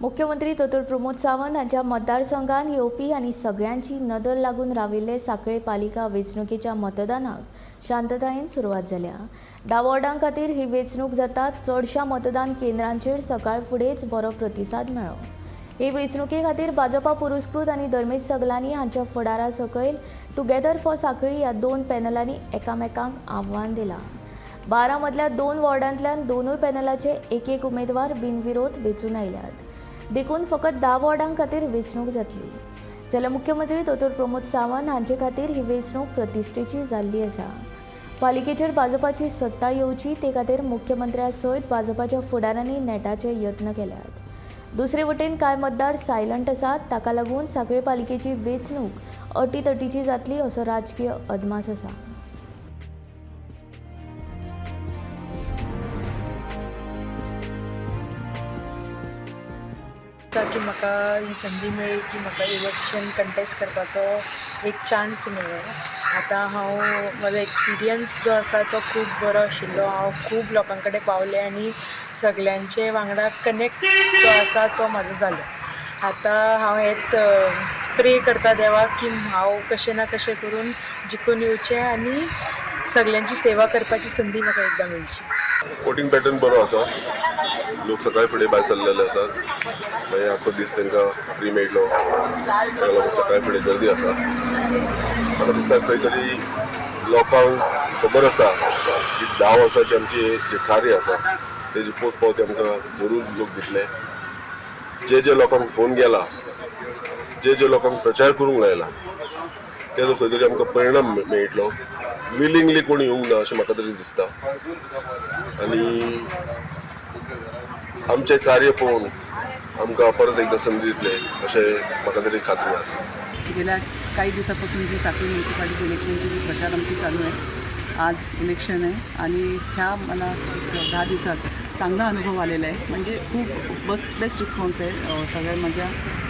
मुख्यमंत्री दोतोर प्रमोद सावंत हांच्या मतदारसंघात येवपी आनी सगळ्यांची नदर लागून राविल्ले सांखळे पालिका वेंचणुकेच्या मतदानाक शांततायेन सुरवात जाल्या. 10 वॉर्डां खातीर ही वेंचणूक जाता. चडशा मतदान केंद्रांचेर सकाळ फुडेंच बरो प्रतिसाद मेळ्ळो. हे वेंचणुके खातीर भाजपा पुरस्कृत आनी धर्मेश सगलानी हांच्या फुडारा सकयल टुगेदर फॉर सांखळी ह्या 2 पॅनलांनी एकामेकांक आव्हान दिलां. 12 मदल्या 2 वॉर्डांतल्यान दोनूय पॅनलाचे एक एक उमेदवार बिनविरोध वेंचून आयल्यात. देखून फकत 10 वॉर्डां खातीर वेंचणूक जातली. जाल्यार मुख्यमंत्री दोतोर प्रमोद सावंत हांचे खातीर ही वेंचणूक प्रतिश्ठेची जाल्ली आसा. पालिकेचेर भाजपाची सत्ता येवची ते खातीर मुख्यमंत्र्या सयत भाजपाच्या फुडारांनी नेटाचे यत्न केल्यात. दुसरे वटेन कांय मतदार सायलंट आसात. ताका लागून सांखळे पालिकेची वेंचणूक अटीतटीची जातली असो राजकीय अदमास आसा. की म्हाका ही संदी मेळ्ळी की म्हाका इलेक्शन कंटेस्ट करपाचो एक चान्स मेळ्ळो. आतां हांव म्हजो एक्सपिरियन्स जो आसा तो खूब बरो आशिल्लो. हांव खूब लोकां कडेन पावलें आनी सगल्यांचे वांगडा कनेक्ट जो आसा तो म्हाजो जालो. आतां हांव हेंच प्रे करता देवाक की हांव कशें ना कशें करून जिखून येवचें आनी सगल्यांची सेवा करपाची संदी म्हाका एकदां मेळची. वोटींग पॅटर्न बरो आसा. लोक सकाळी फुडें भायर सरलेले आसात. मागीर आख्खो दीस तांकां फ्री मेळटलो, ताका लागून सकाळी फुडें गर्दी आसा. म्हाका दिसता खंय तरी लोकांक खबर आसा की 10 वर्सांचे आमचे जे कार्य आसा तेजी पोच पावती आमकां जरूर लोक दितले. जे जे लोकांक फोन गेला, जे जे लोकांक प्रचार करूंक लायला, तेजो खंय तरी आमकां परिणाम मेळटलो. विलिंगली कोण येवंक ना अशें म्हाका तरी दिसता. आनी आमचें कार्य पळोवन आमकां परत एकदां संदी दितले अशें म्हाका तरी खात्री आसा. गेल्या काही दिवसापासून जी साखळी म्युनिसिपालिटी इलेक्शनची जी प्रचार आमची चालू आहे, आज इलेक्शन आहे आणि ह्या मला 10 दिवसात चांगला अनुभव आलेला आहे. म्हणजे खूप बेस्ट रिस्पॉन्स आहे सगळ्या माझ्या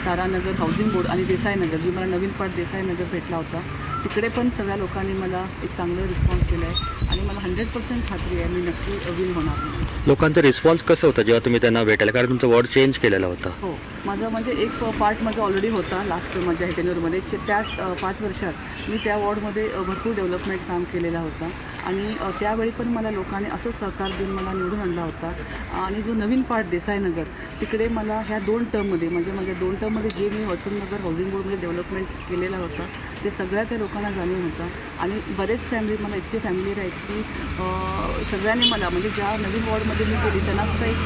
तारानगर हाऊसिंग बोर्ड आणि देसाईनगर, जी मला नवीन पार्ट देसाईनगर भेटला होता, तिकडे पण सगळ्या लोकांनी मला एक चांगलं रिस्पॉन्स दिला आहे आणि मला 100% खात्री आहे मी नक्की विन होणार. लोकांचा रिस्पॉन्स कसं होतं जेव्हा तुम्ही त्यांना भेटायला, कारण तुमचं वॉर्ड चेंज केलेला होता? हो, माझं म्हणजे एक पार्ट माझा ऑलरेडी होता लास्ट माझ्या टेन्युअरमध्ये. त्या 5 वर्षात मी त्या वॉर्डमध्ये भरपूर डेव्हलपमेंट काम केलेला होता आणि त्यावेळी पण मला लोकांनी असं सहकार देऊन मला निवडून आणला होता. आणि जो नवीन पार्ट देसाईनगर, तिकडे मला ह्या 2 टर्ममध्ये म्हणजे माझ्या 2 टर्ममध्ये जे मी वसंतनगर हाऊसिंग बोर्डमध्ये डेव्हलपमेंट केलेला होता ते सगळ्या त्या लोकांना जाणीव होता. आणि बरेच फॅमिली मला इतके फॅमिली आहेत की सगळ्यांनी मला म्हणजे ज्या नवीन वॉर्डमध्ये मी गेली त्यांना सुद्धा एक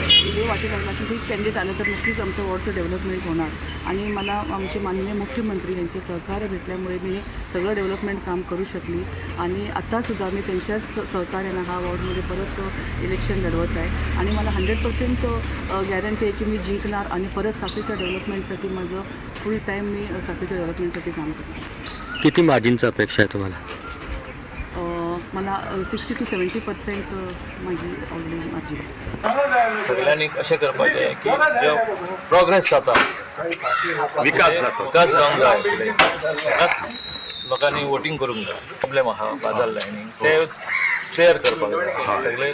हे वाटू लागला की हे कॅन्डिडेट आलं तर नक्कीच आमचं वॉर्डचं डेव्हलपमेंट होणार. आणि मला आमचे माननीय मुख्यमंत्री यांचे सहकार्य भेटल्यामुळे मी हे सगळं डेव्हलपमेंट काम करू शकली. आणि आत्तासुद्धा मी त्यांच्याच सहकार्यानं हा वॉर्डमध्ये परत इलेक्शन लढवत आहे आणि मला 100% गॅरंटी आहे की मी जिंकणार आणि परत साखळीच्या डेव्हलपमेंटसाठी माझं फुल टाईम मी साखळीच्या डेव्हलपमेंटसाठी काम करते. किती मार्जिनचं अपेक्षा आहे तुम्हाला? मला 60 to 70% माझी ऑलरेडी मार्जिन आहे. सगळ्यांनी अशें करपाचें की जो प्रोग्रेस जाता, विकास जाता, विकास जावंक जाय फुडें. ताकाच लोकांनी वोटींग करूंक जाय. प्रॉब्लेम आहा बाजार लायनीक ते क्लियर करपाक जाय सगळे.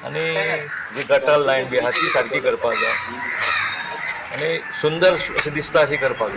आनी जी गटर लायन बी आहा ती सारकी करपाक जाय आनी सुंदर अशें दिसता अशी करपाक जाय.